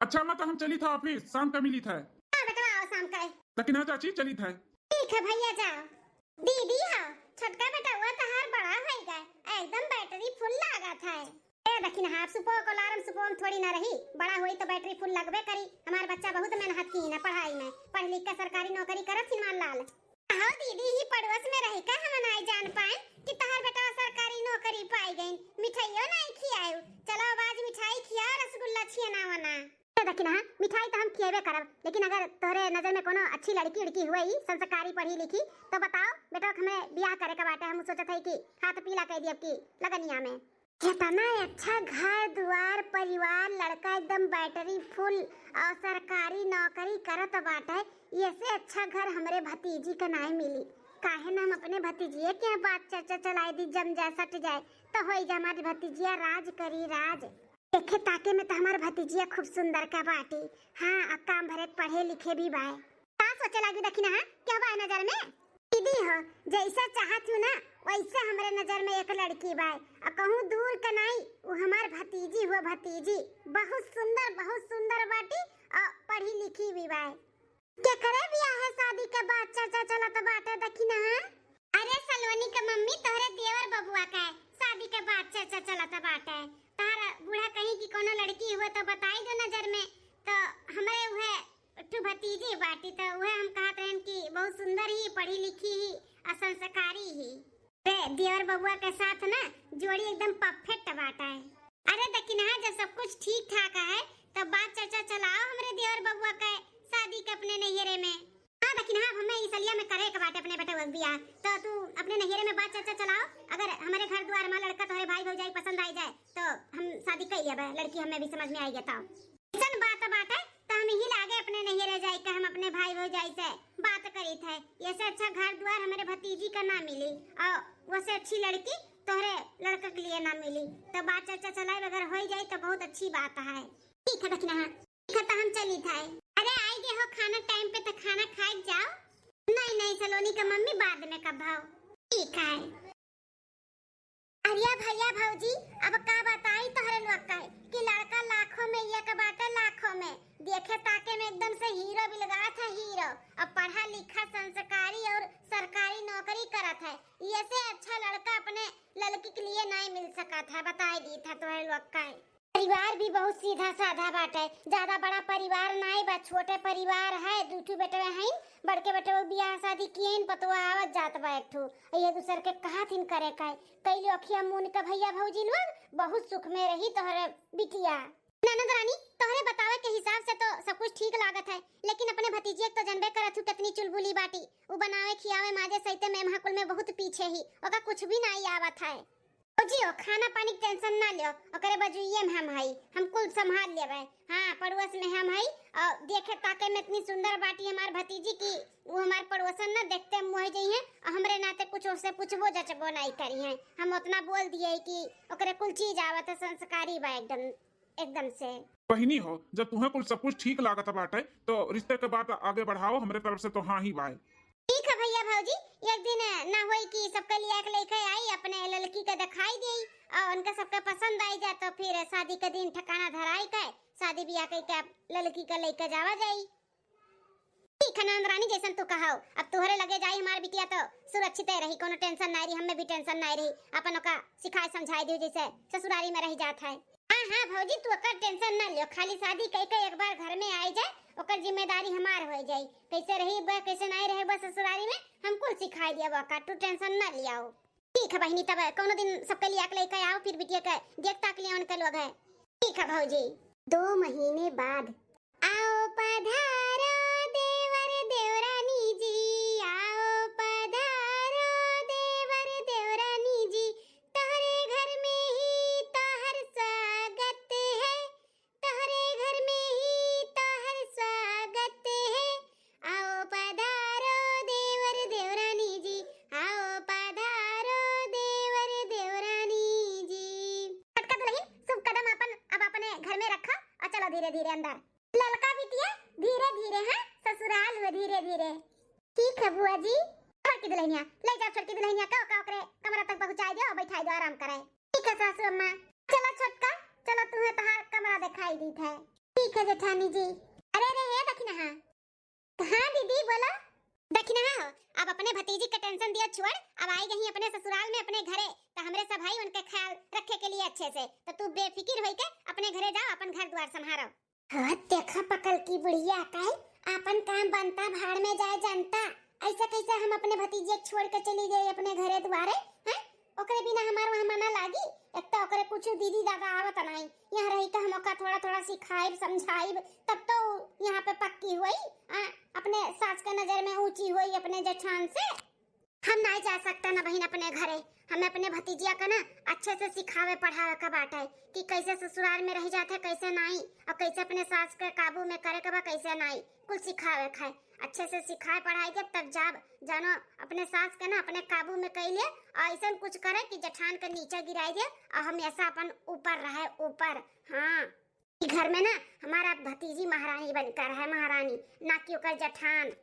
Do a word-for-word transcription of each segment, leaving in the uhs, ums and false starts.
अच्छा अम्मा, तो हम चलित है office, शाम का मिलित है। हाँ बेटवा, आओ शाम का। लेकिन हाँ चाची, चलित है। ठीक है भैया, जाओ। दीदी, हाँ, छोटका बेटवा तोहार बड़ा होइगा, एकदम battery full लागत है। ए दखिनहा, सुपो को alarm सुपो में थोड़ी ना रही, बड़ा होई तो battery full लगबे करी। हमार बच्चा बहुत मेहनत किहिन है पढ़ाई में, पढ़ लिख के सरकारी नौकरी करत हिन मान लाल। हो दीदी, ही पड़ोस में रही का हम नाई जान पाए कि तोहार बेटवा सरकारी नौकरी पाई गइन, मिठाइयो नाई खियायु। चलो अब आज मिठाई खिया, रसगुल्ला छियना वना। ए दखिनहा, मिठाई तो हम खिएबे करब, लेकिन अगर तोहरे नजर में कोनो अच्छी लड़की उड़की हुई, संस्कारी पढ़ी लिखी, तो बताओ बेटवा, हमरे बियाह करे का बाटे। हम सोचत है कि हाथ पीला कह दियब कि लगनिया में। इतना अच्छा घर दुआर परिवार, लड़का एकदम battery full और सरकारी नौकरी करत बाटे, ये से अच्छा घर हमरे भतीजी का नाई मिली। काहे ना हम अपने भतीजिए के यहाँ बात चर्चा चलाई दी, जम जाए सट जाए, तो होई जा हमारी भतीजिया राज करी राज। देखे ताके में तो हमार भतीजिया खूब सुंदर का बाटी। हाँ, आ काम भरे पढ़े लिखे भी बाय। का सोचे लागी दखिनहा, क्या बाय नजर में? दीदी हो, जैसा चाहत हूँ ना, वैसे हमरे नजर में एक लड़की बाय। आ कहूँ दूर का नाई, वो हमार भतीजी हो, भतीजी। बहुत सुंदर, बहुत सुंदर बाटी, और पढ़ी लिखी भी बाय। केकरे बियाह है शादी के बात चर्चा चलत बाटे दखिनहा? अरे सलोनी के मम्मी, तोहरे देवर बबुआ का है, शादी के बात चर्चा चलत बाटे। तोहर बूढ़ा कहीं की कोनो लड़की हुए तो बताई दो नजर में, तो हमरे उहे टू भतीजी बाटी, तो उहे हम कहत रहन कि बहुत सुंदर ही, पढ़ी लिखी ही, आ संस्कारी ही। रे, देवर बबुआ के साथ ना जोड़ी एकदम perfect बाटा है। अरे दखिनहा, जब सब कुछ ठीक ठाक है, तब बात चर्चा चलाओ हमरे देवर बबुआ के शादी के अपने नैहरे में। हाँ दखिनहा, अब हमें इस अलिया में करे के बाटे अपने बेटवा के बियाह, तो तू अपने नैहरे में बात चर्चा चलाओ। अगर हमारे घर द्वार में लड़का तोहरे भाई भौजाई पसंद आई जाए, तो हम शादी कर लेबे, लड़की हमें भी समझ में आई गया तो। ऐसन बात बाटे, तो हम यही लागे अपने नैहरे जाए के हम अपने भाई भौजाई से बात करीत है। ये से अच्छा घर द्वार हमारे भतीजी का ना मिली, और वो से अच्छी लड़की तोहरे लड़का के लिए ना मिली। तो बात चर्चा चलाए अगर हो जाए तो बहुत अच्छी बात है। ठीक है दखिनहा, ठीक है, तो हम चली था। अरे आई गए हो खाना time पे, तो खाना खाए जाओ। नहीं नहीं सलोनी का मम्मी, बाद में कब आओ। ठीक है। अरे भैया भौजी, अब का बताई तोहरे लोग का कि लड़का लाखों में एक बाटे, लाखों में। देखे ताके में एकदम से हीरो बिलगात है, हीरो। अब पढ़ा लिखा, संस्कारी और सरकारी नौकरी करत है। ये से अच्छा लड़का अपने लड़की के लिए नहीं मिल सकत है, बताई दी था तोहरे लोग का। परिवार भी बहुत सीधा साधा बाटे, ज्यादा बड़ा परिवार नाई बा, छोटे परिवार है, दू ठो बेटवे हैं, बड़के बेटवे बियाह शादी किए हैं, पतोह आवत जात बा एक ठो, ये दूसर के कहा थिन करे का। कई लोग अखिया मून के भैया भौजी लोग बहुत सुख में रही तोहरे बिटिया। ननद रानी, तोहरे बतावे के हिसाब से तो सब कुछ ठीक लागत है, लेकिन अपने भतीजिया के तो जनबे करत हूँ कितनी चुलबुली बाटी। उ बनावे, खियावे, माजे, सहिते में महाकुल में बहुत पीछे ही, ओका कुछ भी नाई आवत है। भौजी हो, खाना पानी के tension ना लियो, ओकरे बजुइये में हम हई, हम कुल संभाल लेबै। हाँ, पड़ोस में हम हई, और देखे ताके में इतनी सुंदर बाटी हमार भतीजी की, वो हमार पड़ोसन ना देखते मोह जइहें, और हमरे नाते कुछ ओसे पूछबो जचबो नाई करिहें। हम उतना बोल दिए कि ओकरे कुल चीज आवत है, संस्कारी बा एकदम, एकदम से। बहिनी हो, जब तुहें कुल सब कुछ ठीक लागत बाटे, तो रिश्ते के बात आगे बढ़ाओ, हमरे तरफ से तो हाँ ही बाय। ठीक है भैया भौजी, एक दिन ना होई कि सबके लिए एक लेके आई, अपने लड़की के दिखाई देई और उनका सबके पसंद आई जा, तो फिर शादी के दिन ठिकाना धराई के शादी ब्याह कई के लड़की के लेके जावा जाई। ठीक है ननद रानी, जैसन तू कहो। अब तोहरे लगे जाई हमार बिटिया तो सुरक्षित रही, कोनो tension नाई रही, हमें भी tension नाई रही। अपन ओका सिखाए समझाए दियो जैसे ससुरारी में रह जात है। हाँ हाँ भौजी, तू ओकर tension ना लियो, खाली शादी कई के एक बार घर में आई जाए, ओकर जिम्मेदारी हमार हो जाई। कैसे रही बा, कैसे नाई रहे बा ससुरारी में, हम कुल सिखाई दिया ओका, तू tension ना लियाओ। ठीक है बहिनी, तब कोनो दिन सबके लिए एक लेके आओ, फिर बिटिया के देख ताक लिया उनके लोग है। ठीक है भौजी। दो महीने बाद। आओ पधारो देवर देवरानी जी, आओ पधारो देवर देवरानी जी, तोहरे घर में ही तोहर स्वागत है, तोहरे घर में ही तोहर स्वागत है। आओ पधारो देवर देवरानी जी, आओ पधारो देवर देवरानी जी। छोटका दुलहिन, शुभ कदम अपन अब अपने घर में रखा और चलो धीरे धीरे अंदर। ललका बिटिया, धीरे धीरे, हाँ, ससुराल हुए धीरे धीरे। ठीक है बुआ जी। छोटकी दुलहिनिया, ले जाओ छोटकी दुलहिनिया का, का ओकरे कमरा तक पहुँचाई दियो और बैठाई दियो, आराम करे। ठीक है सासू अम्मा। चलो छोटका, चलो तुम्हें तोहार कमरा दिखाई दीत है। ठीक है जेठानी जी। अरे, अरे, हे दखिनहा। हाँ दीदी, बोलो। दखिनहा हो, अब अपने भतीजी के tension दिया छोड़, अब आई गई अपने ससुराल में अपने घरे, तो हमरे सब भाई उनके ख्याल रखे के लिए अच्छे से, तो तू बेफिक्र होई के अपने घरे जाओ, अपन घर द्वार संभारो। हाँ, देखा पकल की बुढ़िया का है, आपन काम बनता, भाड़ में जाए जनता। ऐसे कैसे हम अपने भतीजे के छोड़ के चली गई अपने घरे द्वारे, हैं? ओकरे बिना हमार वहाँ मना लागी? एक तो ओकरे कुछ दीदी दादा आवत नहीं, यहाँ रही के हम ओका थोड़ा थोड़ा सिखाइब समझाइब, तब तो यहाँ पे पक्की हुई, आ, अपने सास के नजर में ऊंची हुई अपने जेठान से। हम नाई जा सकता ना बहिन अपने घरे, हमें अपने भतीजिया का ना अच्छे से सिखावे पढ़ावे का बाटे कि कैसे ससुराल में रह जाते, कैसे नाई, और कैसे अपने सास के काबू में करे के बा, कैसे नाई, कुल सिखावे खाए। अच्छे से सिखाए पढ़ाई देब, तब जाब जानो अपने सास के ना अपने काबू में कई ले, और ऐसन कुछ करे कि जेठान के नीचे गिराई दे, और हमेशा अपन ऊपर रहे, ऊपर। हाँ, ई घर में ना हमारा भतीजी महारानी बनकर है, महारानी, ना कि ओकर जेठान।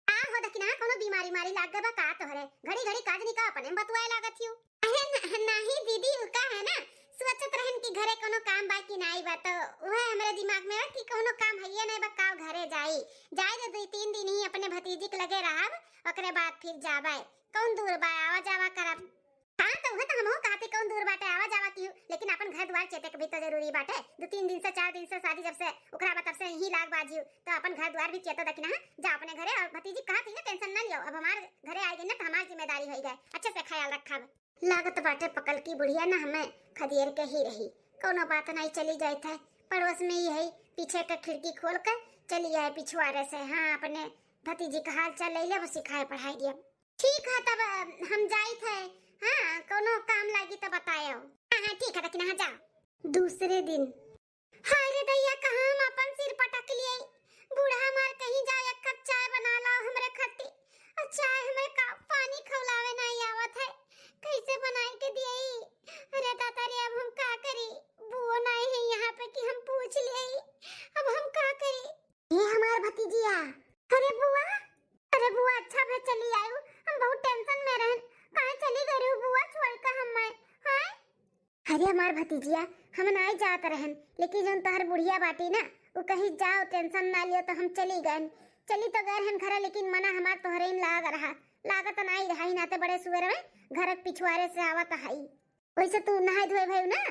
आ हो दखिनहा, कोनो बीमारी मारी लाग गए बा का तोहरे? घड़ी घड़ी काज निका अपने में बतुआए लागत हियो। अरे न-, नहीं दीदी, उ का है ना, सोचत रहन कि घरे कोनो काम बा कि नाई बा, तो वह हमरे दिमाग में आया कि कोनो काम है ये नहीं बा, का घरे जाई, जाए दे, दो तीन दिन ही अपने भतीजी के लगे रहब, ओकरे बाद फिर जाबे। कौन दूर बा, आवा जावा करब। हाँ, तो उहे तो हमहू कहती, कौन दूर बाटे, आवा जावा की, लेकिन अपन घर द्वार चेते के भी तो जरूरी बाटे। दो तीन दिन से, चार दिन से शादी जब से उखरा बा, तब से ही लाग बाजियो, तो अपन घर द्वार भी चेतो दखिनहा। जा अपने घरे, और भतीजी कहा थी ना, tension ना लियो, अब हमार घरे आ गई ना, तो हमार जिम्मेदारी होई गए, अच्छे से ख्याल रखब। लागत बाटे पकल की बुढ़िया ना हमें खदेर के ही रही, कोनो बात नहीं, चली जाइत है। पड़ोस में ही है, पीछे का खिड़की खोल के चली आए पिछुआरे से। हाँ, अपने भतीजी का हाल चाल ले ले, वो सिखाए पढ़ाई दिया। ठीक है, तब हम जाइत है। हाँ, कोनो काम लागी तो बतायो। हाँ, हाँ, ठीक है, दखिनहा, हाँ, जा। दूसरे दिन। हाय रे दैया, कहाँ हम अपन सिर पटक लिए। बूढ़ा हमार कहीं जाए, एक कप चाय बना लाओ हमरे खातिर। और चाय हमें का पानी खौलावे नहीं आवत है, कैसे बनाई के दिए? अरे दादा रे, अब हम का करी? बुआ नहीं है यहाँ पे कि हम पूछ लिए, अब हम का करी? ये हमार भतीजिया। अरे बुआ, अरे बुआ, अच्छा भे चली आयु, हम बहुत tension में रहन, काहे चली गई रहू बुआ छोड़ के हमें, हैं? अरे हमार भतीजिया, हम नाई जात रहन, लेकिन जौन तोहर बुढ़िया बाटी ना, उ कही जाओ, tension ना लियो, तो हम चली गए। चली तो गए रहन घरे, लेकिन मना हमार तोहरे में लाग रहा, लागत नाई रहा, ही नाते बड़े सुअर में घर के पिछुआरे से आवत हई। वैसे तू नहाए धोए भयू ना?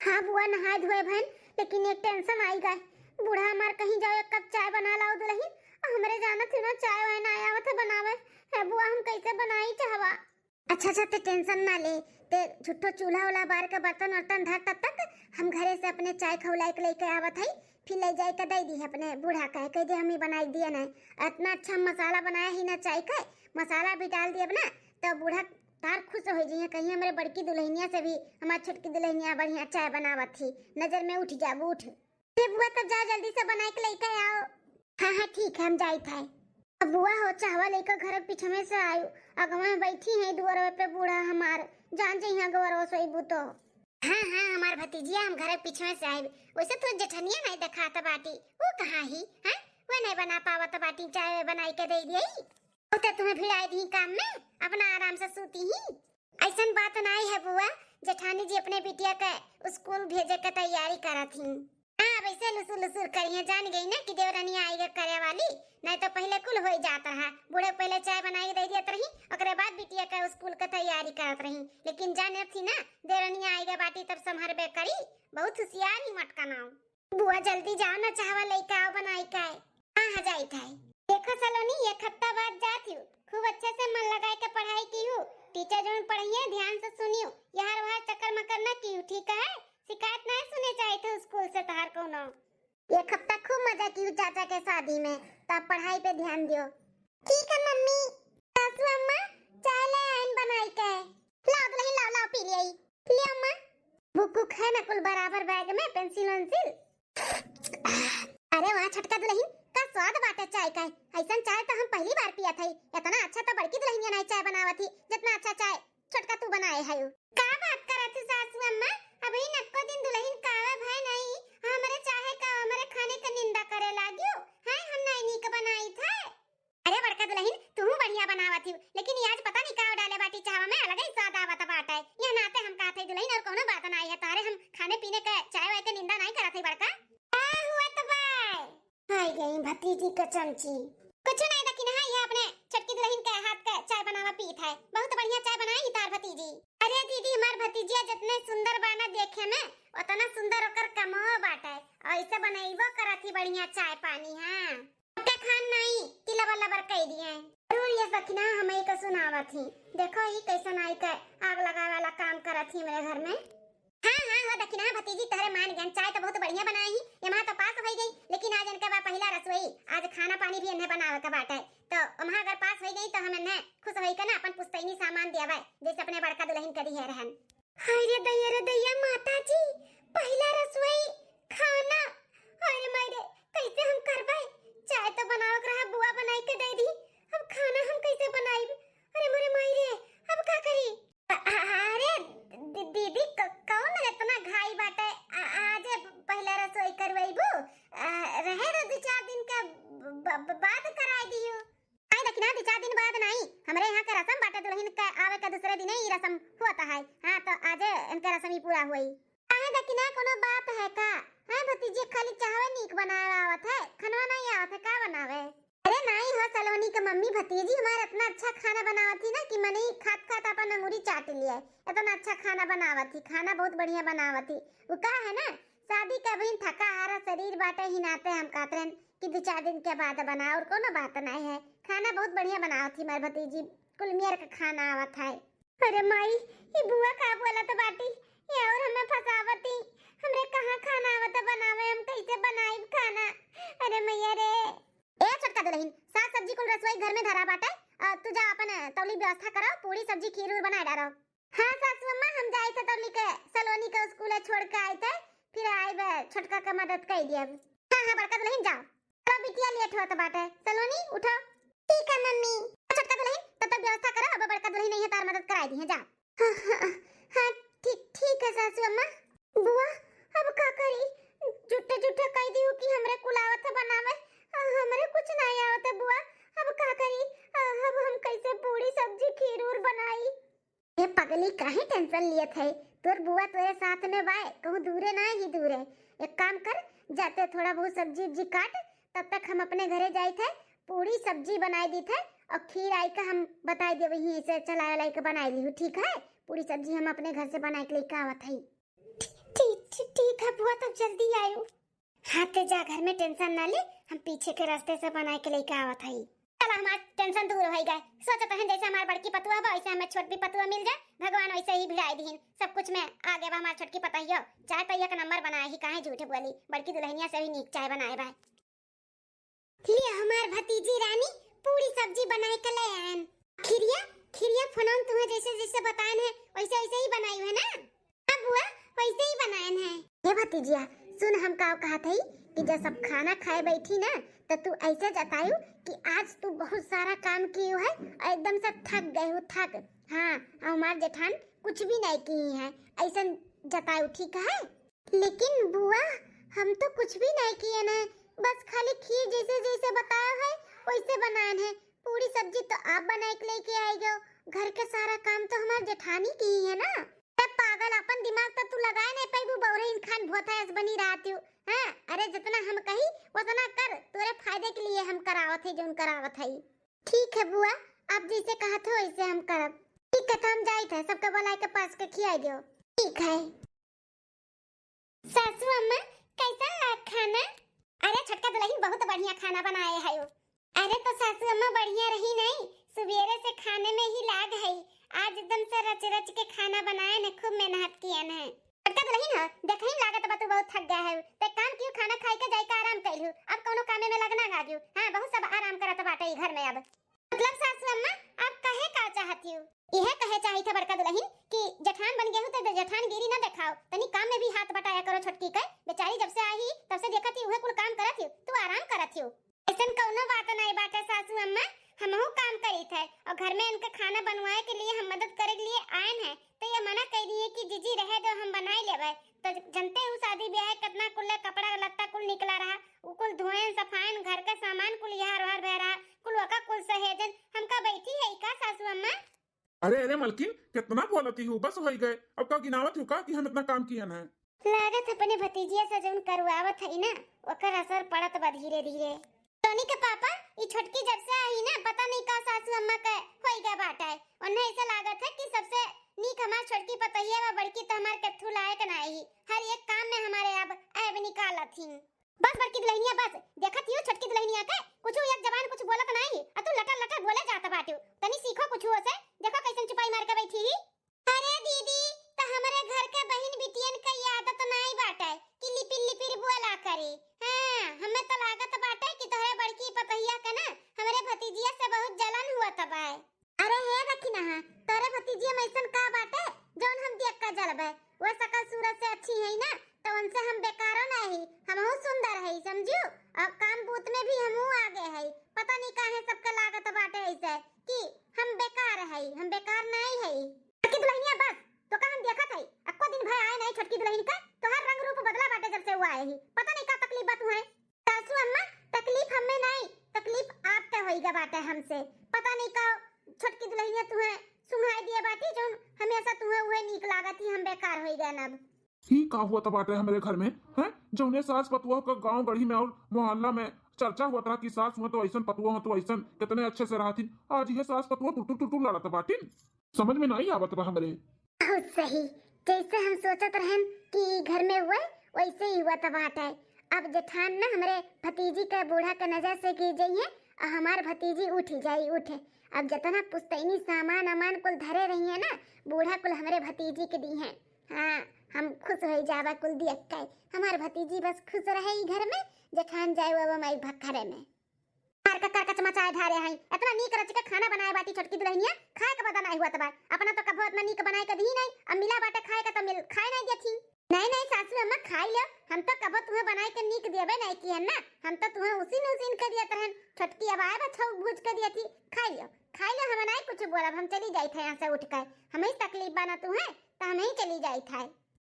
हाँ बुआ, नहाए धोए भयन, लेकिन एक tension आई गए। बूढ़ा हमार कहीं जाओ, एक कप चाय बना लाओ दुल्हन, और हमरे जानत ही ना चाय वाय ना आवत है बनावे। है बुआ, हम कैसे बनाई चाहवा? अच्छा, अच्छा, ते tension ना ले, ते झूठो चूल्हा उल्हा बार के बर्तन वर्तन धर, तब तक हम घरे से अपने चाय खौलाए के लेके आवत हई, फिर ले जाए के दे दी अपने बूढ़ा के, कह दे हम ही बनाई दिए नहीं। इतना अच्छा मसाला बनाया ही ना चाय के, मसाला भी डाल दिए ना, तो बूढ़ा तार खुश हो जाइए, कहीं हमरे बड़की दुल्हनिया से भी हमार छोटकी दुल्हनिया बढ़िया चाय बनावत ही, नजर में उठ जाब, उठ। ए बुआ, तब जाओ जल्दी से बनाए के लेके आओ। हाँ, हाँ, ठीक है, हम जाइत है। अब बुआ हो, चाहवा लेकर घर पीछे में से आयु, अगवा में बैठी है दुआरवे पे बूढ़ा हमार, जान जइहा गोरवा सोईबू तो। हाँ, हाँ, हमार भतीजिया, हम घर पीछे में से आइब। वैसे तो जेठनिया नहीं देखात बाटी, वो कहाँ ही, हैं? वो नहीं बना पावत बाटी, चाय बनाई के दे दिए। उते तुम्हें भिड़ाई दी काम में, अपना आराम से सूती ही। ऐसन बात नाई है बुआ, जेठानी जी अपने बिटिया के स्कूल भेजे के तैयारी करत ही। हाँ, अब ऐसे लुसुर लुसुर करिए, जान गई ना कि देवरानी आई गे करे वाली, नहीं तो पहले कुल हो ही जात रहा। बूढ़े पहले चाय बनाई के दे दियत रही, ओकरे बाद बिटिया के स्कूल के तैयारी करत रही, लेकिन जाने थी ना देवरानी आई गे बाटी तब संभरबे करी, बहुत होशियार ही मटका नाव। बुआ जल्दी जाओ ना, चाहवा लेके आओ बनाई के। हाँ, हाँ, जाइत है। देखो सलोनी, एक हफ्ता बाद जात हूँ, खूब अच्छे से मन लगाए के पढ़ाई की हूँ। टीचर जौन पढ़ाइए ध्यान से सुनियो, यहाँ वहाँ चक्कर मकर न की हूँ, ठीक है? शिकायत नहीं सुने चाहिए थे स्कूल से तहार कोनो। एक हफ्ता खूब मजा की हूँ चाचा के शादी में, तो आप पढ़ाई पे ध्यान दियो। ठीक है मम्मी। सासू अम्मा, चाय ले आइन बनाई के। लाओ दुल्हन, लाओ, लाओ, पी लिया। ले अम्मा। बुक उक है ना कुल बराबर बैग में, पेंसिल वेंसिल? अरे वाह छोटका दुल्हन, का स्वाद बाटे चाय का। ऐसन चाय तो हम पहली बार पियत हई। इतना अच्छा तो बड़की दुल्हनिया नहीं चाय बनावत ही, जितना अच्छा चाय छोटका तू बनाए है। का बात करत है सासू अम्मा, अभी नक्को दिन दुल्हन का आवे भय नहीं, हमरे चाहे का हमरे खाने का निंदा करे लागियो है, हम नहीं नीक बनाई थे। अरे बड़का दुल्हन, तू बढ़िया बनावत ही, लेकिन ये आज पता नहीं का डाले बाटी चाहवा में, अलग ही स्वाद आवत बाटे। यह नाते हम कहत हई दुल्हन, और कोनो बात नहीं है तारे, हम खाने पीने के चाय वाय के निंदा नहीं करत हई बड़का। का हुआ तो बा? चमची। कुछ नहीं दखिनहा, यह अपने छोटकी दुलहिन के हाथ के चाय बनावा पीत है। बहुत बढ़िया चाय बनाई तार भतीजी। अरे दीदी, हमार भतीजिया जितने सुंदर बा ना देखे में, उतना सुंदर ओकर कमो बाटे। ऐसे बनैबो करत ही बढ़िया चाय पानी, हाँ। ओके खान नहीं कि लबर लबर कह दिए। जरूर ये दखिनहा हम एक सुनावत ही। देखो ही कैसन आई के आग लगावे वाला काम करत ही मेरे घर में। हाँ, हाँ, हो दखिनहा भतीजी, तोहरे मान गयन, चाय तो बहुत बढ़िया बनाए ही, एमा तो पास होइ गई, लेकिन आज इनके बा पहिला रसोई, आज खाना पानी भी इन्हें बनावे के बाटे, तो ओमा अगर पास होइ गई तो हम इन्हें खुश होई के ना अपन पुस्तैनी सामान देवे, जैसे अपने बड़का दुलहिन के दिहे रहन। हाय रे दैया, रे दैया, माता जी, पहिला रसोई, खाना, हाय रे माई रे, कैसे हम करबे? चाय तो बनावे के रहा, बुआ बनाई के दे दी, अब खाना हम कैसे बनाई? अरे मोरे माई रे, अब का करी? अ-, अ-, अरे दी-, दीदी, क-, कौन इतना घाई बाटे? आ-, आजे पहिला रसोई करवैबू? आ, रहे दो दू चार दिन के ब-, ब-, बाद कराई दियो। आई दखिनहा, दू चार दिन बाद नहीं, हमरे यहाँ के रसम बाटे, दुलहिन के आवे के दूसरे दिने ही रसम होता है। हाँ, तो आजे इनके रसम ही पूरा हुई। काहे दखिनहा, कोनो बात है का? हैं भतीजी, खाली चाहवे नीक बनावे आवत है, खनवा नहीं आवत है का बनावे? अरे नाई हो सलोनी के मम्मी, भतीजी हमार इतना अच्छा खाना बनावत ही ना कि मनई खात खात अपन अंगुरी चाट लिए। इतना अच्छा खाना बनावत ही, खाना बहुत बढ़िया बनावत ही। वो का है ना, शादी के अभी थका हारा शरीर बाटे ही नाते हम कहत रहन कि दो चार दिन के बाद बना, और कोनो बात नहीं है। खाना बहुत बढ़िया बनावत ही हमार भतीजी, कुल मेर के खाना आवत है। अरे माई, ई बुआ का बोलत बाटी? ये और हमें फंसावती। हमरे कहाँ खाना आवत बनावे, हम कैसे बनाइब खाना? अरे मैया रे। ए छोटका दुलहिन, साग सब्जी कुल रसोई घर में धरा बाटे, और तू जा अपन तौली व्यवस्था करो, पूरी सब्जी खीर उर बनाए डारो। हाँ सासू अम्मा, हम जाई थे तौली के सलोनी के स्कूल छोड़ के आई थे, फिर आइब छोटका के मदद कर दियब। हाँ, हाँ, बड़का दुलहिन जाओ। चलो बिटिया, लेट होत बाटे। सलोनी, उठो। ठीक है मम्मी। छोटका दुलहिन, तब तक व्यवस्था करो, अब बड़का दुलहिन नहीं है, तार मदद कराई दी है, जा। हाँ, हाँ, हाँ, ठीक, ठीक है सासू अम्मा। बुआ, अब का करी? झूठे झूठे कह दियो कि हमरे कुल आवत है बनावे, आ, हमरे कुछ नहीं आवत है बुआ। अब का करी? आ, अब हम कैसे पूरी सब्जी खीर उर बनाई? ए पगली, काहे टेंशन लियत है? तोर बुआ तोरे साथ में बाय, कहूँ दूरे ना ही दूरे। एक काम कर, जाते थोड़ा बहुत सब्जी उब्जी काट, तब तक हम अपने घरे जाइत है, पूरी सब्जी बनाई दीत है और खीर आई का हम बताई देवे ही, ऐसे चलाए वाला के बनाई ली, ठीक है? पूरी सब्जी हम अपने घर से बनाई के लेके आवत है। ठीक, ठीक, ठीक है बुआ, तब जल्दी आयो। हाँ, ते जा घर में, टेंशन ना ले, हम पीछे के रास्ते से बनाए के लेके आवत हई। चला, हमार टेंशन दूर होई गए। सोचत हन जैसे हमार बड़की पतुआ बा, वैसे हमें छोट भी पतुआ मिल जाए, भगवान वैसे ही भिड़ाई दीहिन। सब कुछ में आगे बा हमार छोटकी पतोहियो। चाय तो एक नंबर बनाए ही, काहे झूठ बोली, बड़की दुलहिनिया से भी नीक चाय बनाए बा। ले हमार भतीजी रानी पूरी सब्जी बनाए के ले आयन। खिरिया, खिरिया फोनन तुहे जैसे जैसे बतायन है, वैसे वैसे ही बनाई है ना? हाँ बुआ, वैसे ही बनायन है। हे भतीजिया, सुन, हम का कहत हई कि जब सब खाना खाए बैठी ना, तो तू ऐसे जतायू कि आज तू बहुत सारा काम कियो है और एकदम से थक गए हो, थक। हाँ, और हमार जेठान कुछ भी नहीं की है, ऐसा जतायू, ठीक है? लेकिन बुआ, हम तो कुछ भी नहीं किए ना, बस खाली खीर जैसे जैसे बताया है, वैसे बनायन है। पूरी सब्जी तो आप बनाए के लेके आई गयो, घर के सारा काम तो हमार जेठानी की है ना। ए पागल, अपन दिमाग तो तू लगाए नहीं पैबू, बौरहिन खान भोथा ऐस बनी रहती हूँ। हाँ, अरे जितना हम कही उतना कर, तोरे फायदे के लिए हम करावत है, जौन करावत है। ठीक है बुआ, आप जैसे कहत हो वैसे हम करब। ठीक है, तो हम जाइत है, सबके बुलाए के पास के खियाई दियो। ठीक है। सासू अम्मा, कैसन लाग खाना? अरे छोटका दुलहिन, बहुत बढ़िया खाना बनाए है। अरे तो सासू अम्मा बढ़िया रही नहीं, सुबेरे से खाने में ही लाग है। आज एकदम से रच रच के खाना बनाए न, खूब मेहनत किए न। छोटका दुलहिन हो, देखही में लागत बा तू बहुत थक गया है। ते काम कियो, खाना खाई के जाई के आराम कैलू, अब कौनो कामे में लगना ना गयू। हाँ, बहुत सब आराम करत बाटे ई घर में अब। मतलब सासू अम्मा, आप कहे का चाहती हो? यह कहे चाहित है बड़का दुलहिन कि जेठान बन गए हो तो जेठानगिरी ना दिखाओ, तनी काम में भी हाथ बटाया करो छोटकी के। बेचारी जब से आई ही तब से देखत ही उहे कुल काम करत ही, तू आराम करत ही। ऐसन कौनो बात नहीं बाटे सासू अम्मा, हमहू काम करीत है और घर में इनके खाना बनवाए के लिए हम मदद करे के लिए आयन है, तो ये मना कर दिए कि जीजी रहे दो, हम बनाई लेबे। तो जनते हूँ शादी ब्याह कितना कुल कपड़ा लत्ता कुल निकला रहा, उ कुल धोएन सफाएन, घर के सामान कुल यहाँ रोहर बह रहा, कुल वका कुल सहेजन, हमका बैठी है का सासू अम्मा? अरे, अरे मलकिन, कितना बोलती हूँ, बस होई गए। अब का गिनावत हूँ का कि हम इतना काम कियन है? लागत अपने भतीजिया से जौन करवावत है ना, ओकर असर पड़त बा धीरे धीरे। टोनी के पापा, ई छोटकी जब से आई ना, पता नहीं का सासू अम्मा के होई गए बाटे। उन्हें ऐसे लागत है कि सबसे नीक हमार छोटकी पतोहिया बा, बड़की तो हमार केथू लायक ना आई। हर एक काम में हमारे अब ऐब निकालत ही। बस बड़की दुल्हनिया, बस। देखत ही हो छोटकी दुल्हनिया के, कुछ एक जबान कुछ बोलत ना आई, आ तू लटर लटर बोले जात बाटू। तनी सीखो कुछ से, देखो कैसन चुपाई मार के बैठी ही। अरे दीदी, त हमरे घर के बहिन बिटियन के ई आदत नाई बाटे कि लिपिर लिपिर बोला करी। हाँ, हमें त लागत बाटे कि तोहरे बड़की पतोहिया के ना हमरे भतीजिया से बहुत जलन हुआ त बाय। अरे हे रखी ना, तोहरे भतीजिया में ऐसन का बाटे जौन हम देख का जलबे? वो सकल सूरत से अच्छी है ना, तो उनसे हम बेकारो नहीं, हमहू सुंदर है, समझू? और काम बूत में भी हमहू आगे है। पता नहीं काहे सबके लागत बाटे ऐसे कि हम बेकार है, हम बेकार नहीं है। छोटकी दुल्हनिया बस, तो का हम देखत है, अक्को दिन भर आए नहीं छोटकी दुल्हन का, तो हर रंग रूप बदला बाटे जब से वो आए ही। पता नहीं का तकलीफ बा तुहे। सासू अम्मा, तकलीफ हमें नहीं, तकलीफ आपके होई गा बाटे हमसे। पता नहीं का छोटकी दुल्हनिया तुहे सुंघाई दिए बाटी, जौन हमेशा तुहे उहे नीक लागत ही, हम बेकार होई गए अब। ही का हुआ त बाटे हमरे घर में, हैं? जौने सास पतुआ का गांव गढ़ी में और मोहल्ला में चर्चा हुआ था कि सास हुआ तो ऐसन, पतुआ हुआ तो ऐसन, कितने अच्छे से रहती। आज ये सास पतुआ टुटुर टुटुर लड़त बाटिन, समझ में नहीं आवत बा हमरे। बहुत सही, जैसे हम सोचत रहन कि ई घर में हुए, वैसे ही हुआ त बाटे। अब जेठान ना हमरे भतीजी के बूढ़ा के नजर से गिर जाइए और हमार भतीजी उठ जाई, उठे। अब जितना पुस्तैनी सामान अमान कुल धरे रही है ना, बूढ़ा कुल हमरे भतीजी के दी है। हाँ, हम खुश हो जावा कुल देख के। हमार भतीजी बस खुश रहे ई घर में, जेठान जाए वो माई भखरे में। कर के, कर कच मचाए ढारे हैं। इतना नीक रच के खाना बनाए बाटी छोटकी दुल्हनिया, खाए के बदा नहीं हुआ तबार। अपना तो कभो इतना नीक बनाए के दी नहीं, अब मिला बाटे खाए के तो मिल, खाए नहीं देती। नहीं, नहीं सासू अम्मा, खाई लो। हम तो कभो तुम्हें बनाए के नीक देबे नहीं किए ना, हम तो तुम्हें उसीन उसीन के दिए रहन। छोटकी अब आए बा छौक भूज के दिए थी, खाई लो, खाई लो, हम नहीं कुछ बोलब, हम चली जाई थे यहाँ से उठ के। हमें ही तकलीफ बा ना तुम्हें, तो हम ही चली जाई थे।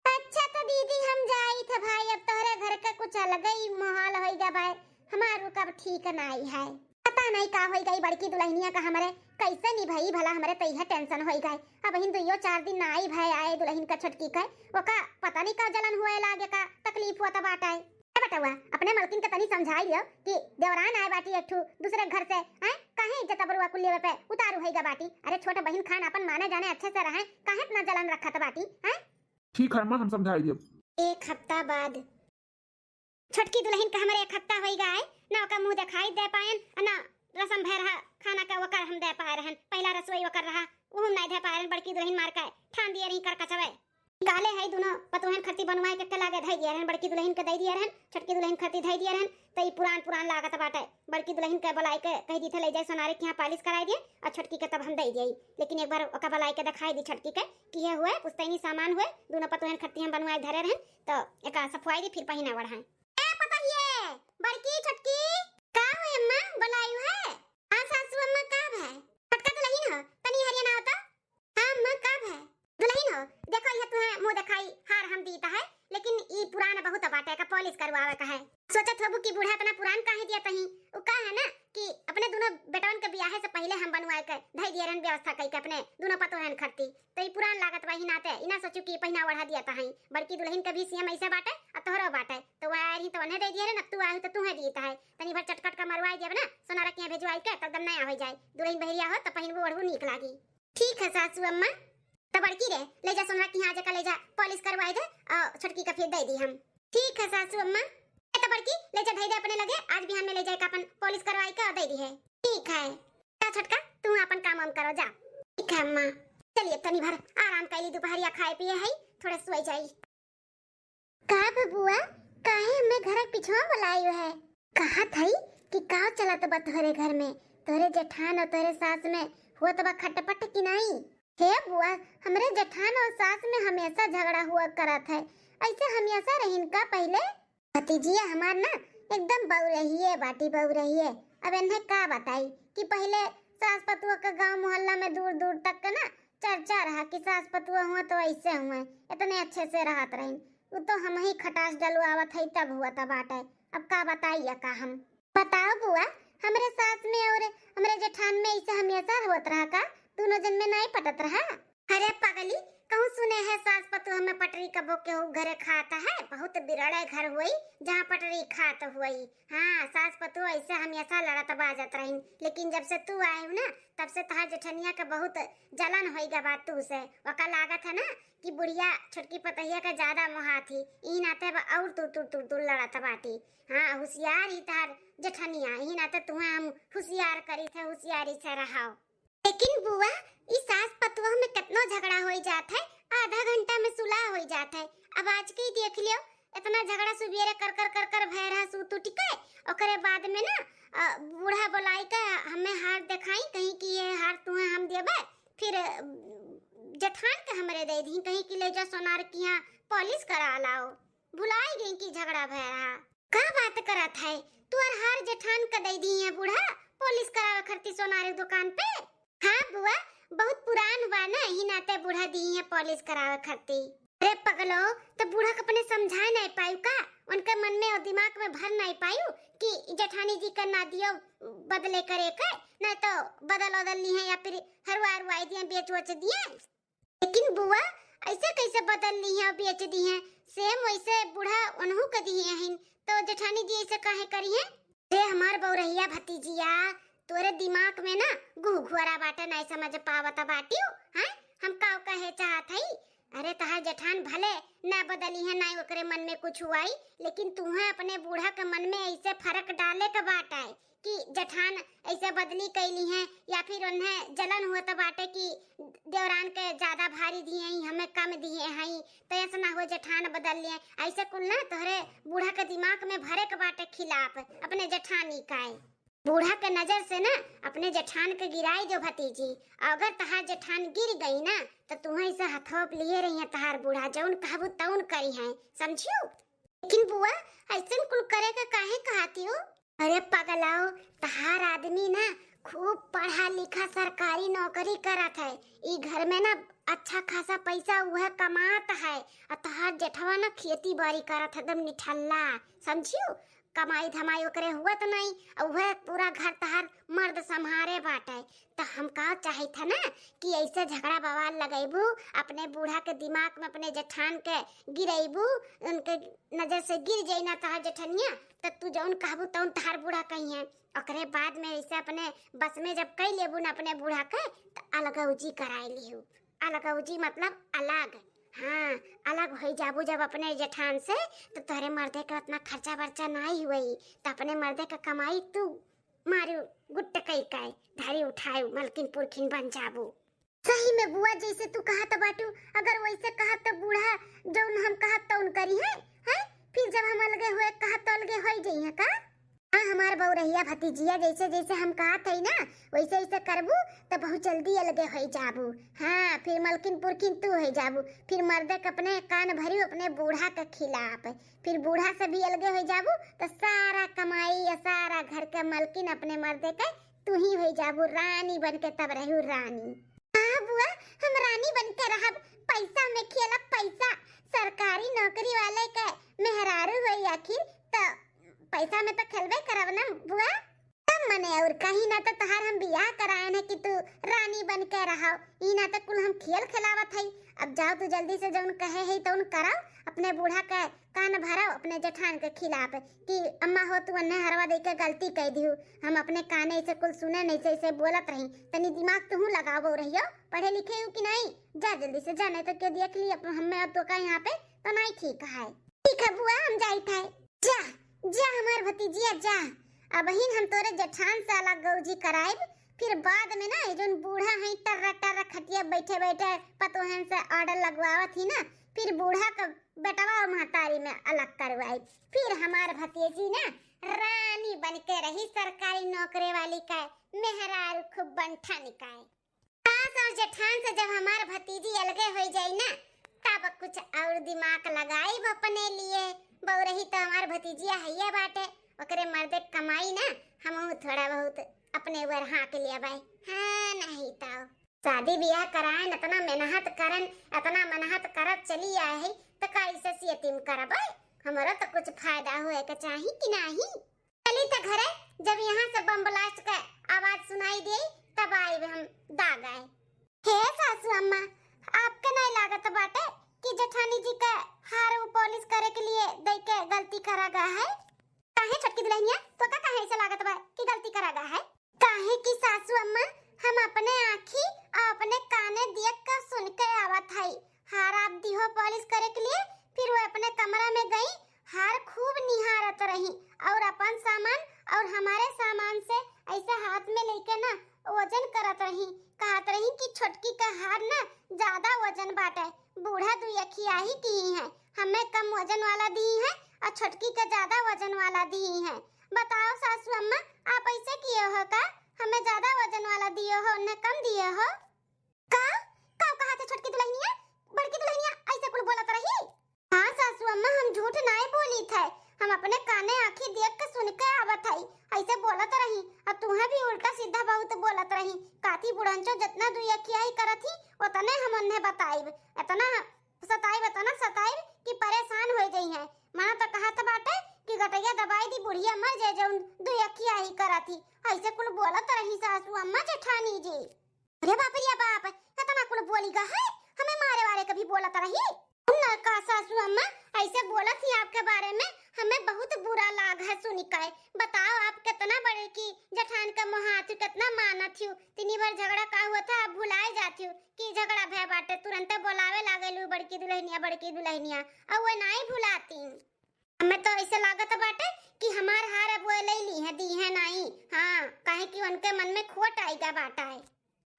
अच्छा तो दीदी हम जाई थे भाई, अब तोहरे घर का कुछ अलग ही माहौल होई गा भाई, हमार रुक अब ठीक नाई है। पता नहीं का होई गई बड़की दुल्हनिया का हमरे, कैसे निभाई भला हमरे, तो यह टेंशन होई गई। अब हिन दुइयो चार दिन ना आई भाई आए दुल्हन का छोटकी के, ओका पता नहीं का जलन हुए लागे, का तकलीफ हुआ तब बाटा है। ए बेटवा, अपने मलकिन के तनी समझाई लियो कि देवरान आए बाटी एक ठू दूसरे घर से, हैं? काहे इज्जत अबरुआ कुल लेवे पे उतारू होई गा बाटी? अरे छोट बहिन खान अपन माने जाने अच्छे से रहे, काहे इतना जलन रखत बाटी, हैं? ठीक है अम्मा, हम समझाई देब। एक हफ्ता बाद। छोटकी दुल्हन का हमरे एक हफ्ता होई गए, ना ओका मुंह दिखाई दे पाएन, ना रसम भय रहा खाना का ओकर हम दे पाए रहन। पहला रसोई ओकर रहा, वो हम नहीं दे पाए रहन। बड़की दुल्हन मार के ठान दिए रही कर कचवे। काले है दोनों पतोहन खरती बनवाए के, के लागे धई दिए रहन, बड़की दुल्हन के दे दिए रहन, छोटकी दुल्हन खरती धई दिए रहन। तो ई पुरान पुरान लागत बाटे। बड़की दुल्हन के बुलाई के कह दी थे ले जाए सोनारे के यहाँ पालिश कराई दिए और छोटकी के तब हम दे दिए। लेकिन एक बार ओका बुलाई के दिखाई दी छोटकी के कि ये हुए पुस्तैनी सामान हुए, दोनों पतोहन खरती हम बनवाए धरे रहन, तो एका सफवाई दी फिर पहिना ओढ़ाए। ए पतोहिए, बड़की छोटकी। का हो अम्मा, बुलायु है? हाँ सासू अम्मा, का भय? छोटका दुल्हन हो, तनी हरिया ना होता। हाँ अम्मा, का भय? दुल्हन हो, देखो ये तुम्हें मुंह दिखाई हार हम दीता है, लेकिन ई पुरान बहुत बाटे का पॉलिश करवावे का है। सोचत होबू कि बूढ़ा इतना पुरान काहे दिया तही? उ का है ना कि अपने दोनों बेटवन के बियाहे से पहले हम बनवाए के धई दिए रहन व्यवस्था कई के अपने दोनों पतोहन खरती। तो ई पुरान लागत बा, ही नाते ई ना सोचू कि पहिना ओढ़ा दिया तही। बड़की दुल्हन के भी सेम ऐसे बाटे, आ तोहरो बाटे। तो वह आ रही तो उन्हें दे दिए रहन, अब तू आही तो तुम्हें दिए तहे। तनी भर चटकट का मरवाई देब ना, सोनारा के यहाँ भेजवाई के, तब दम नया हो जाए। दुल्हन बहरिया हो तो पहिनबू ओढ़बू नीक लागी। ठीक है सासू अम्मा। तो बड़की रे, ले जा सोनरा की यहाँ जेका ले जा, पॉलिश करवाई दे और छोटकी का फिर दे दी हम। ठीक है सासू अम्मा। ए तो बड़की, ले जा धई दे अपने लगे, आज बिहान में ले जाए का अपन पॉलिश करवाई के और दे दी है। ठीक है। जा छोटका, तू अपन काम वाम करो जा। ठीक है अम्मा। चलिए तनी भर आराम कैली, दोपहरिया खाए पिए है, थोड़ा सोई जाई। का बबुआ, काहे हमें घर के पिछवा बुलायो है? कहत हई कि का चलत बा तोहरे घर में, तोहरे जेठान और तोहरे सास में होत बा खटपट कि नहीं? हे बुआ, हमरे जेठान और सास में हमेशा झगड़ा हुआ करत है, ऐसे हमेशा रहिन का पहले? भतीजिया हमार ना एकदम बउरहिए बाटी, बउरहिए। अब इन्हें का बताई कि पहले सास पतुआ के गांव मोहल्ला में दूर दूर तक के ना चर्चा रहा कि सास पतुआ हुआ तो ऐसे हुए, इतने अच्छे से रहत रहिन। वो तो हम ही खटास डलवावत है तब हुआ तब बाटे। अब का बताई या का हम? बताओ बुआ, हमरे सास में और हमरे जेठान में ऐसे हमेशा होत रहा का? दोनों जन में नहीं पटत रहा? अरे पगली, कहूँ सुने है सास पतोह में पटरी कबो केहू घरे खात है? बहुत बिरड़े घर हुई जहाँ पटरी खात हुई। हाँ, सास पतोह ऐसे हमेशा लड़त बाजत रहिन, लेकिन जब से तू आए हो ना, तब से तहार जेठनिया के बहुत जलन होई गवा तू से। ओका लागत है ना कि बुढ़िया छोटकी पतोहिया के ज्यादा मोहात ही, ई नाते अब और तुर तुर तुर तुर लड़त बाटी। हाँ, होशियार ही तहार जेठनिया, ई नाते तुहे हम होशियार करी थे, होशियारी से रहो। लेकिन बुआ, ई सास पतोह में कितनो झगड़ा होई जात है, आधा घंटा में सुलह होई जात है। अब आज के ही देख लियो, इतना झगड़ा सुबेरे कर कर कर कर भय रहा सूत उठ के, ओकरे बाद में ना, अ, बूढ़ा बोलाई के हमें हार देखाई, कहीं कि ये हार तुहे हम देबे, फिर, अ, जेठान के हमरे दे दी, कहीं कि ले जा सोनार की यहाँ पॉलिश करा लाओ। भुलाई गई कि झगड़ा भय रहा। का बात करत है? तोर हार जेठान के दे दी है बूढ़ा, पॉलिश करावे खरती सोनार दुकान पे। हाँ बुआ, बहुत पुरान बा ना, यही नाते बूढ़ा दी है पॉलिश करावे खरती। अरे पगलो, तो बूढ़ा के अपने समझा नहीं पायु का? उनके मन में और दिमाग में भर नहीं पायु कि जेठानी जी का ना दियो बदले करे के, नहीं तो बदल उदल ली है या फिर हरवा हरवाई दिए, बेच वच दिए। लेकिन बुआ, ऐसे कैसे बदल ली है और बेच दी है? सेम वैसे बूढ़ा उनहू के दिए हैं, तो जेठानी जी ऐसे काहे करी है? अरे हमार बौरहिया भतीजिया, तोरे दिमाग में ना गुहघुअरा बाटे, नहीं समझ पावत बाटियो, हैं? हम का कहे चाहत हई? अरे तहार जेठान भले ना बदली है, ना ओकरे मन में कुछ हुआई, लेकिन तुहे अपने बूढ़ा के मन में ऐसे फर्क डाले के बाटे कि जेठान ऐसे बदली कैली हैं या फिर उन्हें जलन हुआ तो बाटे कि देवरान के ज्यादा भारी दिए हैं, हमें कम दिए हैं, तो ऐसा ना हो जेठान बदल लिए। ऐसे कुल ना तोहरे बूढ़ा के दिमाग में भरे के बाटे खिलाफ अपने जेठानी का। बूढ़ा के नजर से ना अपने जेठान के गिराई दो भतीजी, और अगर तहार जेठान गिर गई ना, तो तुहे ऐसे हथवा पे लिए रही है तहार बूढ़ा, जौन कहबू तौन करी है, समझियो? लेकिन बुआ, ऐसन कुल करे के काहे कहती हो? अरे पगलाओ, तहार आदमी ना खूब पढ़ा लिखा सरकारी नौकरी करत है, ई घर में ना अच्छा खासा पैसा उहे कमात है, और तहार जेठवा ना खेती बाड़ी करत है, एकदम निठल्ला, समझियो? कमाई धमाई ओकरे हुआ तो नहीं, और उहे पूरा घर तहार मर्द संभारे बाटे। तो हम का चाहित है ना कि ऐसे झगड़ा बवाल लगैबू, अपने बूढ़ा के दिमाग में अपने जेठान के गिरैबू, उनके नजर से गिर जाई ना तहार जेठनिया, तो तू जौन कहबू तौन तहार बूढ़ा कही है। ओकरे बाद में ऐसे अपने बस में जब कई लेबू ना अपने बूढ़ा के, तो अलगौजी कराई लिहू। अलगौजी मतलब अलग। हाँ, अलग होई जाबू जब अपने जेठान से, तो तोहरे मर्दे के उतना खर्चा बर्चा नाई हुई, तो अपने मर्दे के कमाई तू मारू गुट्ट कई के धारी उठाऊ, मलकिन पुरखिन बन जाबू। सही में बुआ, जैसे तू कहत बाटू, अगर वैसे कहब तो बूढ़ा जौन हम कहब तौन करी है, हैं? फिर जब हम अलगे हुए कहब तो अलगे होई जइहे का? हाँ, हमार बौरहिया भतीजिया, जैसे जैसे हम कहत हई ना, वैसे वैसे करबू तो बहुत जल्दी अलगे होई जाबू। हाँ, फिर मलकिन पुरखिन तू होई जाबू, फिर मर्दे के अपने कान भरी अपने बूढ़ा के खिलाफ, फिर बूढ़ा से भी अलगे होई जाबू तो सारा कमाई या सारा घर के मलकिन अपने मर्दे के तू ही होई जाबू, रानी बन के तब रहू रानी। हाँ बुआ, हम रानी बन के रहब, पैसा में खेलब पैसा, सरकारी नौकरी वाले के मेहरारू होई आखिर, तो पैसा में तो खेलबे करब ना बुआ। तब मने और कहीं ना तो तहार हम बियाह कराए न कि तू रानी बन के रहो, ई ना तो कुल हम खेल खेलावत हई। अब जाओ तू जल्दी से जौन कहे है तौन करो, अपने बूढ़ा के कान भरो अपने जेठान के खिलाफ कि अम्मा हो तू अन्ने हरवा दे के गलती कह दिहू, हम अपने काने से कुल सुने नहीं से इसे बोलत रही, तनी दिमाग तुहू लगाओ रहियो, पढ़े लिखे हू कि नहीं? जा जल्दी से जा, नहीं तो क्यों देख ली अपन हमें और तो का यहाँ पे तो नहीं ठीक है। ठीक है बुआ, हम जाइत है। जा, जा हमार भतीजिया जा, अबहिन हम तोरे जेठान से अलगौजी कराइब, फिर बाद में ना ये जौन बूढ़ा है टर्रा टर्रा खटिया बैठे बैठे पतोहन से ऑर्डर लगवावत ही ना, फिर बूढ़ा का बेटवा और महतारी में अलग करवाइब, फिर हमार भतीजी ना रानी बन के रही सरकारी नौकरी वाली का मेहरारू खूब बन ठन का। सास और जेठान से जब हमार भतीजी अलगे होई जाई ना, तब कुछ और दिमाग लगाइब अपने लिए। बौरही तो हमार भतीजिया हइये बाटे, ओकरे मर्दे के कमाई ना हमहू थोड़ा बहुत अपने ऊपर हाँक लिया बाई। हाँ, नहीं तो शादी ब्याह कराएन, इतना मेहनत करन, इतना मेहनत करत चली आए है, तो का इसे सेटिंग करब? हमरो तो कुछ फायदा होए के चाही कि नाही? चली त घरे, जब यहाँ से बम ब्लास्ट के आवाज सुनाई दे, तब आइब हम दाग आए। हे सासू अम्मा, आपके नाहीं लागत बाटे कि जेठानी जी का हार उ polish करे के लिए दइ के गलती करा गा है? काहे छोटकी दुलहिनिया, तोका काहे ऐसे लागत बा कि गलती करा गा है? काहे कि सासू अम्मा, हम अपने आँखी अउ अपने काने देख के सुन के आवत हई। हार आप दिहो polish करे के लिए, फिर वो अपने कमरा में गई, हार खूब निहारत रही अउर अपन सामान अउर हमारे सामान से ऐसे हाथ में लेके ना वजन करत रही, कहत रही कि छोटकी का हार ना ज्यादा वजन बाटे, बूढ़ा दुई अखियाही की है, हमें कम वजन वाला दी है अउर छोटकी का ज्यादा वजन वाला दी है। बताओ सासू अम्मा, आप ऐसे किए हो का? हमें ज्यादा वजन वाला दिए हो, उन्हें कम दिए हो का? का कहा थे छोटकी दुलहिनिया, बड़की दुलहिनिया ऐसे कुल बोलत रही? हाँ सासू अम्मा, हम झूठ नाई बोली थे, हम अपने काने आँखी देख के सुन के आवत हई, ऐसे बोलत रही। अउर तुहे भी उल्टा सीधा बहुत बोलत रही, काथी बुढ़ंचो जितना दुई अखियाही करत ही, उतने हम उन्हें बताइब, इतना सताइब, इतना सताइब कि परेशान हो जइहें। मना तो कहत बाटे कि गटैया दबाई दी, बुढ़िया मर जाए, जौन दुई अखियाही करत ही, ऐसे कुल बोलत रही सासू अम्मा जेठानी जी। अरे बाप रे बाप, इतना कुल बोली गा है, हमें मारे वारे कभी बोलत रही? ना का सासू अम्मा, ऐसे बोलत ही आपके बारे में, हमें बहुत बुरा लाग है सुनी के। बताओ, आप कितना बड़की जेठान का मोहात हो, कितना मानत हो, तिनी भर झगड़ा का हुआ था, आप भुलाए जाती हो कि झगड़ा भय बाटे, तुरंते बोलावे लागेलू बड़की दुलहिनिया, बड़की दुलहिनिया, अउर वो नाई भुलाती। हमें तो ऐसे लागत बाटे कि हमार हार अब वो ले ली है, दी है नाई। हाँ, काहे कि उनके मन में खोट आइगा बाटा है।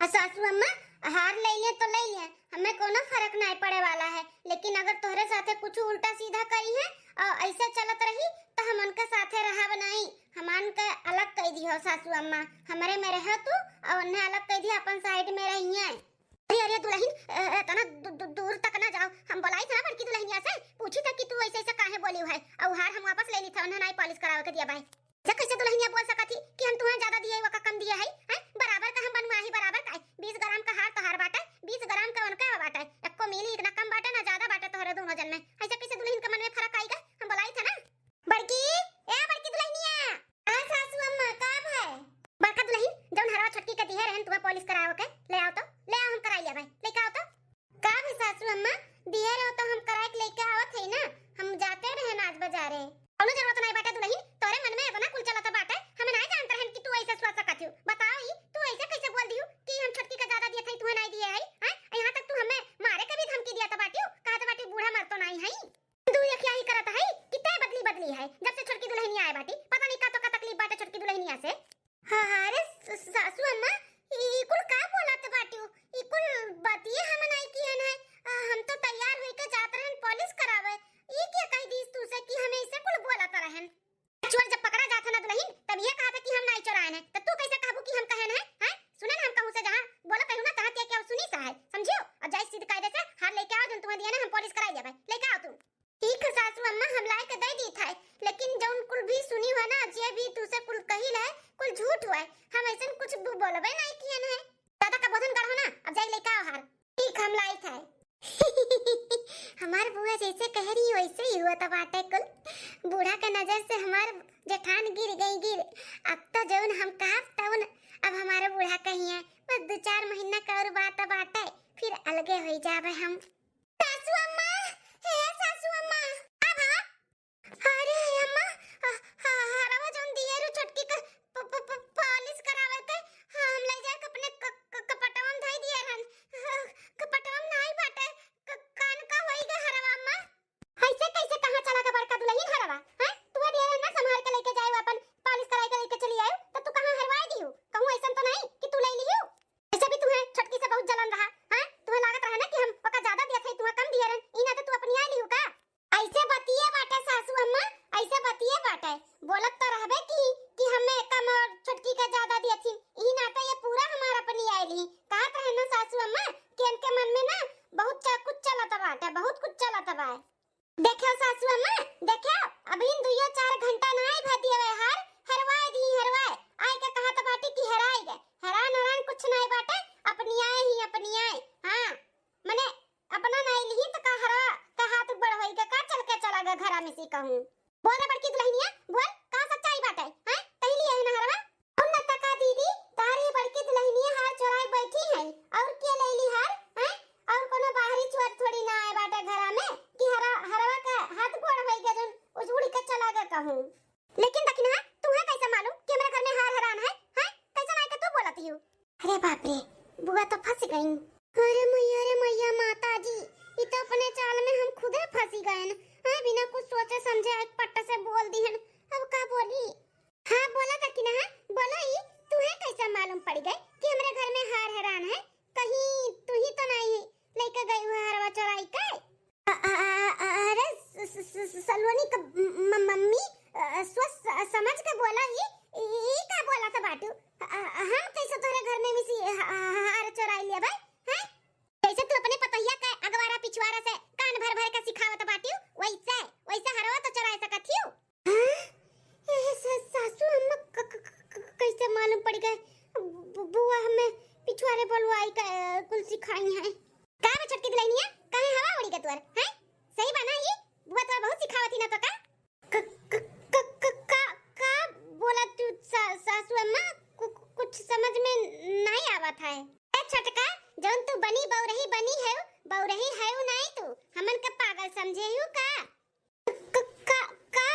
आ सासू अम्मा, हार ले लिए तो ले लिए, हमें कोनो फर्क नाई पड़े वाला है, लेकिन अगर तोहरे साथे कुछ उल्टा सीधा करी है अउर ऐसे चलत रही तो हम उनके साथे रहब नाई। हमान के अलग कह दियो सासू अम्मा, हमरे में रहो तू अउर उन्हें अलग कह दिया, अपन side में रही है। अरे अरे दुलहिन, अ, अ, तना दू, दू, दूर तक ना जाओ, हम बोलाई था ना बड़की दुलहिनिया से, पूछी था कि तू ऐसे ऐसे काहे बोली है, अउर हार हम वापस ले ली था, उन्हें नाई polish करावे के दिया भाई। ऐसे कैसे दुलहिनिया बोल सकत ही कि हम तुहें ज्यादा दिए, वका कम दिए है, हैं? बराबर का हम बनवाही, बराबर का है। बीस ग्राम का हार तोहार बाटे, बीस ग्राम का उनका बाटे, एको मिली ना कम बाटे ना ज्यादा बाटे तोहरे दोनों जन में। ऐसे कैसे दुलहिन के मन में फर्क आइगा? हम बोलाई था ना। बड़की, ए बड़की दुलहिनिया। हाँ सासू अम्मा, का भाई? बड़का दुलहिन, जौन हरवा छोटकी के दिहे रहन तुहें polish करावे के, ले आओ तो, ले आओ, हम कराई लिया भाई, लेके आओ तो। का भी सासू अम्मा, दिहे रहो तो हम कराए के लेके आवत है ना, हम जाते रहे आज बाजारे। कौनो जरूरत नहीं बाटे दुलहिन, तोरे मन में एतना कुल चलत बाटे, हमें नहीं जानत रहन कि तू ऐसे सोच सकत हो। बताओ ई, तू ऐसे कैसे बोल दियो कि हम छोटकी का ज्यादा दिए थे, तुहे नहीं दिए है, हैं? यहाँ तक तू हमें मारे के भी धमकी दिया तो बाटियो, कहा तो बाटी बूढ़ा मर तो नहीं है। तू ये क्या ही करत है कि तय बदली बदली है, जब से छोटकी दुलहिनिया आए बाटी, पता नहीं का तो का तकलीफ बाटे छोटकी दुलहिनिया से। हाँ, हाँ, अरे स-, सासू अम्मा, ई, ई कुल का बोलत बाटियो? ई कुल बतिये हम नाई किहन है। आ, हम तो तैयार होई के जात रहन polish करावे। ई क्या कह दीस तू से कि हमें इसे कुल बोलत रहन? चोर जब पकड़ा जात है ना दुलहिन, तब ये कहा था कि हम नाई चोराए हैं, तो तू कैसे कहबू कि हम कहन है? हैं? सुने ना हम कहूँ से जहाँ बोला कहूँ ना, कहा क्या क्या सुनी सा है, समझियो? और जाई सीध कायदे से हार लेके आओ, जौन तुम्हें दिया ना हम polish कराई लेबे, लेके आओ तू। ठीक है सासू अम्मा, हम लाए के दे दी था, लेकिन जौन कुल भी सुनी हुआ ना, जे भी तू से कुल कही है, कुल झूठ हुआ है। हम ऐसन कुछ बो-, बोलबे नहीं किए है। दादा का बोधन गढ़ो ना, अब जाई लेके आओ हार। ठीक, हम लाई था। हमार बुआ जैसे कह रही वैसे ही हुआ था बाटे कुल। बूढ़ा के नजर से हमार जेठान गिर गई गिर। अब तो जौन हम कहब तौन अब हमारे बूढ़ा कही है। बस दो चार महीना का और बात बाटे, फिर अलगे हो जाबे हम। सासू अम्मा, हे सासू अम्मा, अब हाँ? अरे अम्मा, ह-, ह-, हरवा जौन दिए रू छोटकी का प-, प-, प-, polish करावे के, हम ले जाके अपने क-, क-, कपटवा में धई दिए रहन। ह-, कपटवा में नाई बाटे, क-, कान का होई गे हरवा अम्मा? ऐसे कैसे कहाँ चला गया बड़का दुलहिन हरवा? हैं? तू दिए रहन ना संभाल के लेके जाए अपन polish कराई के लेके चली आए, तो तू कहाँ हरवाए दियो? कहूँ ऐसन तो नहीं कि तू ले लियो? ऐसे भी तुम्हें छोटकी से बहुत जलन रहा, हाँ? तुम्हें लागत रहा ना कि हम ओका ज्यादा दिया थे, तुम्हें कम दिए रहन, ई नाते तू अपनी आए लियो का? ऐसे बतिये बाटे सासू अम्मा, ऐसे बतिये बाटे। बोलत तो रहबे की कि हमें कम और छोटकी का ज्यादा दिया थी, ई नाते ये पूरा हमार अपनी आए ली। कहत रहे ना सासू अम्मा कि इनके मन में ना बहुत च-, कुछ चलत बाटे, बहुत कुछ चलत बा। देखो सासू अम्मा, देखो, अभी दुइयो चार घंटा ना आई भा दिए हार, हरवाए दी, हरवाए। आए के कहत बाटे कि हराई गए, हरान हरान कुछ नहीं बाटे, अपनी आए ही अपनी आए। हाँ, मने अपना नहीं लिही तो का हरा का हाथ बढ़वाई के का चल के चला गया घरा में सी कहूँ। बोल रे बड़की दुलहिनिया, बोल का सच्चाई बाटे, हैं? तही लिए है ना हरवा? उन्ना तका दीदी, तारी बड़की दुलहिनिया हार चोराई बैठी है, और के ले ली हार, हैं? और कोनो बाप रे, बुआ तो फंस गई। अरे मैया, अरे मैया, माता जी, ई तो अपने चाल में हम खुदे फंसी गएन। हाँ, बिना कुछ सोचे समझे एक पट्ट से बोल दिहन। अब का बोली? हाँ, बोला दखिनहा, बोला ई, तुहे कैसे मालूम पड़ गए कि हमरे घर में हार हेरान है? कहीं तू ही तो नहीं लेके गई हुआ हरवा चोराई के? अ-, अ-, अ-, अ-, अरे स-, स-, स-, स-, सलोनी क म-, म-, मम्मी, अ, सोच स-, समझ के बोला, ई, ई, ई का बोला था बाटू? अ, अ, हम कैसे तोहरे घर में मिसी ह-, ह-, ह-, हार चोराई लिया भाई, हैं? जैसे तू अपने पतोहिया के अगवारा पिछवारा से कान भर भर के सिखावत बाटियो, वैसे, वैसे हरवा तो चोराए सकत हियो। हाँ? ए, स-, सासू अम्मा क-, क-, क-, क-, कैसे मालूम पड़ गए? बु-, बुआ हमें पिछवारे बोलवाई के, अ, कुल सिखाई हैं। का बे छोटकी दुल्हनिया, काहे हवा उड़ी के तोर, हैं? सही बा ना ई? बुआ तोर बहुत सिखावत ही ना तो का? क-, क-, क-, क-, का, का बोला तू सा-, सासू अम्मा? कु-, कु-, कुछ समझ में नहीं आवत है। ए छोटका, जौन तू बनी बौरही बनी है, बौरही है नहीं तू, हमन के पागल समझे हू का? क-, का, का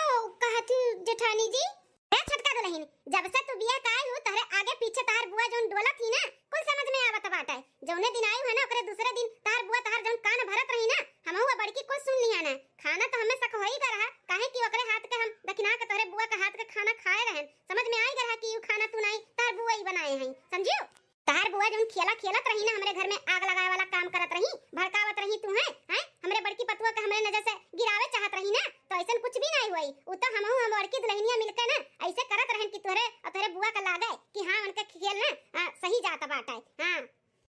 कहत हू जेठानी जी? ए छोटका दुल्हन, जब से तू बिया का आई हू, तोहरे आगे पीछे तहार बुआ जौन डोलत ही ना, कुल समझ में आवत बाटे। जौने दिन आई है ना, ओकरे दूसरे दिन तहार बुआ तहार जौन कान भरत रही ना, हमहू बड़की कुल सुन लिया ना। खाना तो हमें शक हो ही ग रहा, काहे कि ओकरे हाथ के हम दखिना के तोहरे बुआ के हाथ के खाना खाए रहन। समझ में आई ग रहा कि यू खाना तू नाई, तहार बुआ ही बनाए हैं, समझियो? तहार बुआ जौन खेला खेलत रही ना, हमरे घर में आग लगाए वाला काम करत रही, भड़कावत रही तू है, हैं? हमरे बड़की पतुआ के हमरे नजर से गिरावे चाहत रही ना, तो ऐसन कुछ भी नहीं हुई। उ तो हमहू हम बड़की दुल्हनिया मिलके ना ऐसे करत रहन कि तोहरे और तोहरे बुआ का लागे कि हाँ, उनके खेल ना, आ, सही जात बाटे। हाँ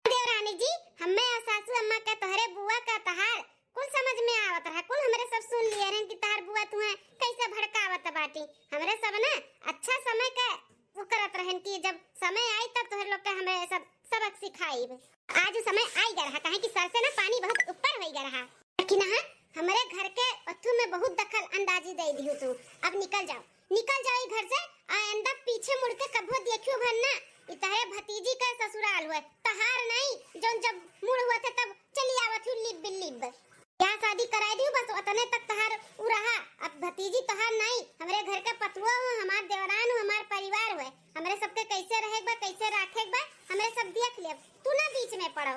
देवरानी जी, हमें और सासू अम्मा के तोहरे बुआ का तहार कुल समझ में आवत रहा, कुल हमरे सब सुन लिए रहन कि तहार बुआ तुहे कैसे भड़कावत बाटी। हमरे सब ना अच्छा समय के वो करत रहन कि जब समय आई तब तोहरे लोग के हमें सब सबक सिखाइब। आज उ समय आई ग रहा, काहे कि सर से ना पानी बहुत ऊपर होई ग रहा। लेकिन हाँ, हमरे घर के अथू में बहुत दखल अंदाजी दे दिहू तू। अब निकल जाओ, निकल जाओ ई घर से। आइंदा पीछे मुड़ के कभो देखियो भर ना, ई तहरे भतीजी का ससुराल हुए, तहार नहीं, जौन जब मुड़ हुआ था तब चली आवत हूँ लिब लिब। ब्याह शादी कराए दियो, बस ओतने तक तहार उ रहा। अब भतीजी तहार नाई, हमरे घर के पतुआ हो, हमार देवरान हो, हमार परिवार हो, हमरे सबके कैसे रहे बा, कैसे राखे बा, हमरे सब देख लेब। तू ना बीच में पड़ो,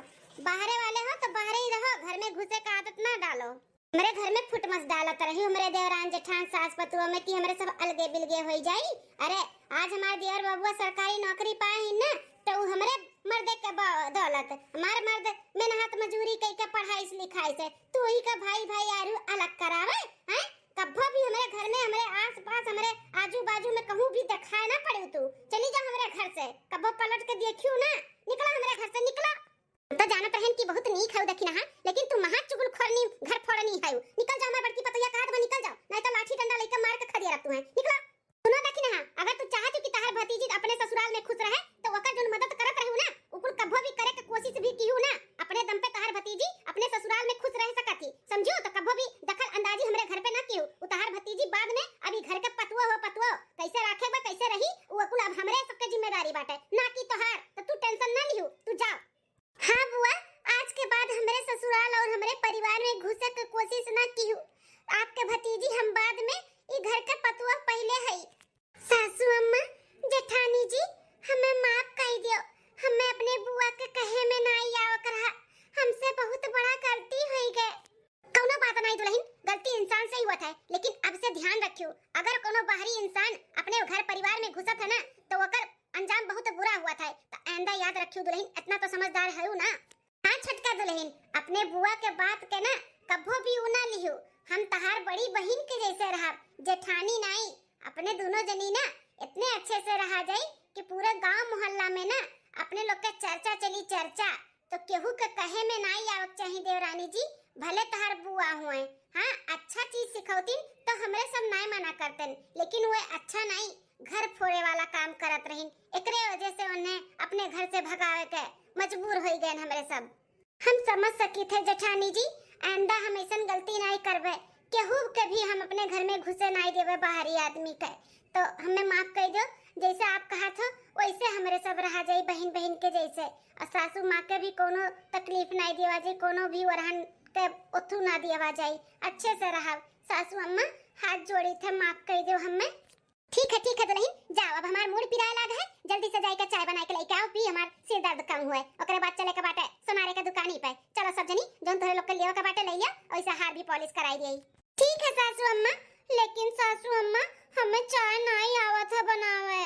बाहरे वाले हो तो बाहरे ही रहो, घर में घुसे का आदत ना डालो। हमरे घर में फुट मस डालत रही, हमरे देवरान जेठान सास पतुआ में कि हमरे सब अलगे बिलगे होई जाई। अरे, आज हमार देवर बबुआ सरकारी नौकरी पाए ही ना, तो उ हमरे मर्दे के बदौलत, हमार मर्द मेहनत मजूरी कई के पढ़ाई से लिखाई से, तू ही का भाई भाई आरू अलग करावे, हैं? कब्बो भी हमरे घर में, हमरे आस पास, हमरे आजू बाजू में कहूँ भी दिखाए ना पड़े तू। चली जाओ हमरे घर से, कब्बो पलट के देखियो ना, निकलो हमरे घर से, निकलो। हम तो जानत रहन कि बहुत नीक है दखिनहा, लेकिन तू महा चुगलखोरनी, घर फोड़नी है। निकल जाओ, मैं बड़की पतोहिया कहत बा, निकल जाओ, नहीं तो लाठी डंडा लेके मार के खदेरब तुहे। निकलो। सुनो दखिनहा, अगर तू चाहत हो कि तहार भतीजी अपने ससुराल में खुश रहे, तो ओकर जौन मदद करत रहू ना, उ कुल कभो भी करे के कोशिश भी किहू ना। अपने दम पे तहार भतीजी अपने ससुराल में खुश रह सकत ही, समझियो? तो कभो भी दखल अंदाजी हमरे घर पे ना किहू। उ तहार भतीजी बाद में, अभी घर के पतुआ हो, पतुआ कैसे राखे बा, कैसे रही, उ कुल अब हमरे सबके जिम्मेदारी बाटे, ना कि तोहार। तो तू टेंशन ना लिहू, तू जाओ। हाँ बुआ, आज के बाद हमरे ससुराल और हमरे परिवार में घुसे के कोशिश ना किहू। आपके भतीजी हम बाद में, ई घर के पतुआ पहिले हई। सासू अम्मा, जेठानी जी, हमें माफ कर दियो, हमें अपने बुआ के कहे में ना आवे के रहा, हमसे बहुत बड़ा गलती होई गए। कौनो बात नहीं दुल्हन, गलती इंसान से ही होत है, लेकिन अब से ध्यान रखियो, अगर कोनो बाहरी इंसान अपने घर परिवार में घुसत है ना, तो ओकर अंजाम बहुत बुरा होत है। तो आइंदा याद रखियो दुल्हन, इतना तो समझदार है ना। हाँ छोटका दुल्हन, अपने बुआ के बात के ना कभो भी उ ना लिहू। हम तहार बड़ी बहिन के जैसे रहब, जेठानी नाई। अपने दोनों जनी ना इतने अच्छे से रहा जाई कि पूरे गांव मोहल्ला में ना अपने लोग के चर्चा चली, चर्चा। तो केहू के कहे में नाई आवक चाही देवरानी जी, भले तहार बुआ हुए। हाँ, अच्छा चीज सिखौतीन तो हमरे सब नाई मना करतेन, लेकिन वे अच्छा नाई, घर फोड़े वाला काम करत रहिन, एकरे वजह से उन्हें अपने घर से भगावे के मजबूर होई गए हमरे सब। हम समझ सकित है जेठानी जी, आइंदा हम ऐसन गलती नाई करबे, केहू के भी हम अपने घर में घुसे नाई देबे बाहरी आदमी के। तो हमें माफ कर दो, जैसे आप कहत हो वैसे हमरे सब रहा जाई बहिन बहिन के जैसे। और सासू माँ के भी कोनो तकलीफ नाई देवा जाई, कोनो भी ओरहन के ओथू ना देवा जाई, अच्छे से रहब। सासू अम्मा हाथ जोड़ी थे, माफ कर दो हमें। ठीक है, ठीक है दुलहिन, जाओ, अब हमार मूड़ पिराए लाग है, जल्दी से जाइके चाय बनाइके लइके आओ, पी, हमार सिर दर्द कम हुए, ओकरे बाद चले के बाटे सोनारे के दुकानी पे। चलो सब जनी, जौन तोहरे लोग के लेवे के बाटे ले लिया, और इसे हार भी पॉलिश कराई दिए। ठीक है सासू अम्मा, लेकिन सासू अम्मा, हमें चाय नाई आवत है बनावे।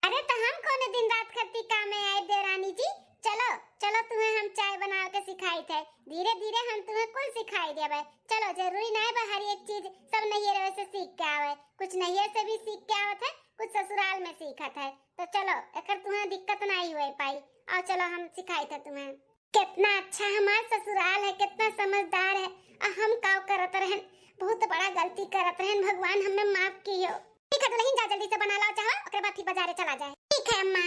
अरे तो हम कौने दिन रात करती काम में आए देवरानी जी, चलो, चलो तुम्हें हम चाय बनावे के सिखाई थे, धीरे धीरे हम तुम्हें कुल सिखाई देबे। चलो, जरूरी नाई बा हर एक चीज सब नैहरवे से सीख के आवे, कुछ नैहर से भी सीख के आवत है, कुछ ससुराल में सीखत है। तो चलो, एकर तुम्हें दिक्कत नाई हुए पाई। आओ चलो, हम सिखाई थे तुम्हें। कितना अच्छा हमार ससुराल है, कितना समझदार है। आ हम काव करत रहन, बहुत बड़ा गलती करत रहन, भगवान हमें माफ कियो। ठीक है दुलहिन, जा जल्दी से बना लाओ चाह, ओकरे बाद फिर बाजारे चला जाए। ठीक है अम्मा।